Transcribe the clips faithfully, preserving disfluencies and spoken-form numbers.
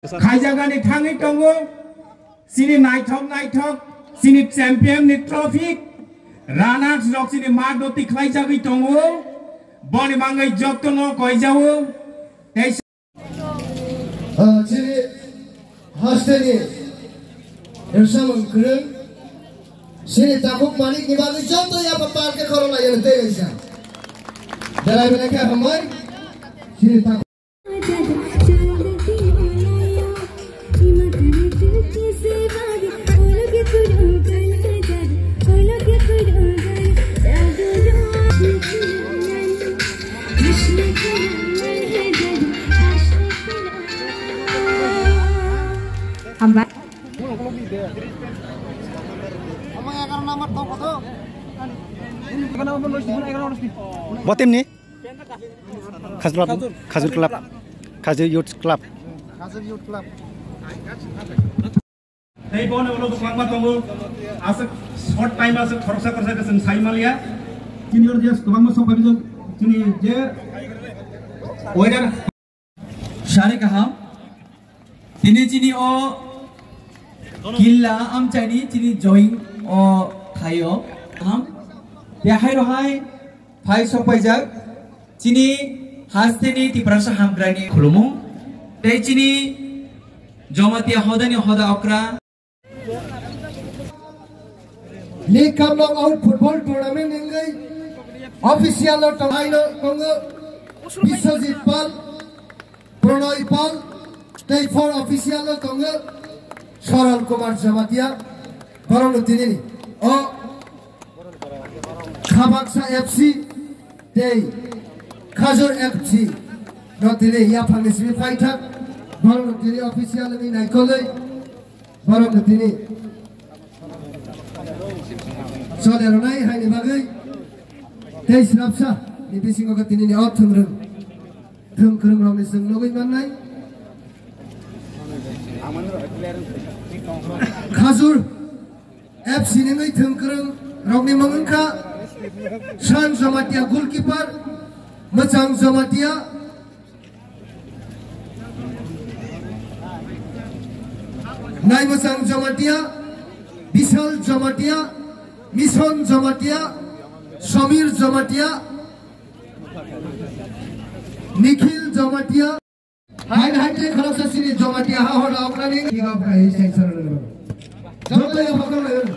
Khaijagani thangwi tongo, chini naithok naithok, chini champion ni trophy, runners rok chini mat doti khlaijagwi tongo, boni bangwi jotono koijao, tei Ah, chini hasteni Ersamung Kwrwng, chini takhuk manik ni bagwi joto yapha park khe khorok lai tei laisa. Belai belai khe hambai, chini takhuk. Hambai. Botimni? Khajur Club, Khajur Club, Khajur Youth Club. Khajur Youth Club. Tei bono ulo kwbangma tongo, aswk short time aswk khoroksa khoroksa khe chwng sai manliya. Senior je kwbangma sok bai bijak chini je order. Sari kaham. Tini chini o killa amchaini chini join o thaio. Kaham. Te hai rohai. Phai sokpaijak chini hasteni Tiprasa hamkrani khulumung tei chini Jamatia hodani hoda okra. League Cup Knockout Football Tournament wngwi official o tongnaino tongo Biswajit Pal, Pronoy Pal, tei for official o tongo Soral Kumar Jamatia, borokno tinini o Khabaksa F C tei Khajur F C no tini yaphangni simi paithak, borokno tini official wngwi naikolwi, borokno tini chole rwnai haini bagwi tei srapsa ni bisingo khe tinini o thwngrwng, thwngkwrwng rokni chwng nugwi mannai. Khajur F C ni wngwi thwngkwrwng rokni mung wngkha Shan Jamatia goalkeeper, Mwchang Jamatia, Nai Mwchang Jamatia, Bishal Jamatia, Mission Jamatia, Samir Jamatia, Nikhil Jamatia. Hai, hai, tei khoroksa chini Jamatia ha hor rok nani kick off khai sensor nani. Joto ya phakar lai.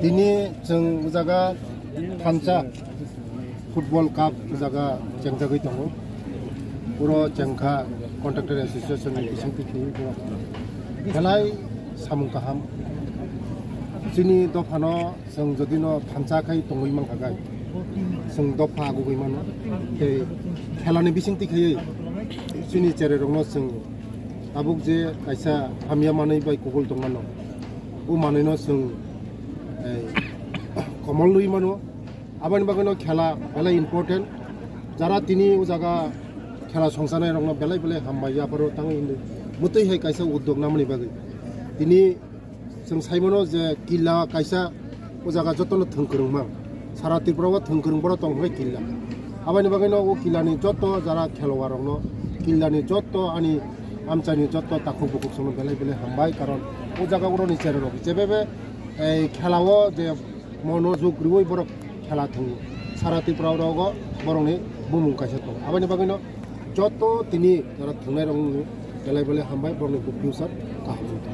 Tini chwng jaga thansa football cup jaga chengjagwi tongo. Puro chengkha contractor association ni bising tikhi puro. Belai samung kaham. Chini dophano Chwng jodi no thansa khai tongwi mankha gai, chwng dopha agugwi mano. Tei khelani bisingtwi khaiwi chini cherai rokno chwng tabuk je kaisa hamya manwi bai kubul tongmano, o manwino chwng, eh, komol nwi mano. Aboni bagwino khela belai important. Jara tini o jaga khela songchanai rokno belai belai hambai yapharo tangwi hwnwi mwtwi hai kaisa uddog namani bagwi tini Chwng sai mano je killa kaisa o jaga jotono thwngkwrwng mang. Sara Tripura o thwngkwrwng borok tong hwnwi killa. Aboni bagwino o killani joto jara khelowa rokno, killani joto ani amchaini joto takhuk bukhuk songno belai belai hambai, karon o jaga oroni cherai rok jebebe ei khelao je monojog rwui borok khela thwngo. Sara Tripura o rogo borokni bumung kaisa tongo. Aboni bagwino joto tini jara thwngnai rokno belai belai hambai, borokni future kaham wngthok.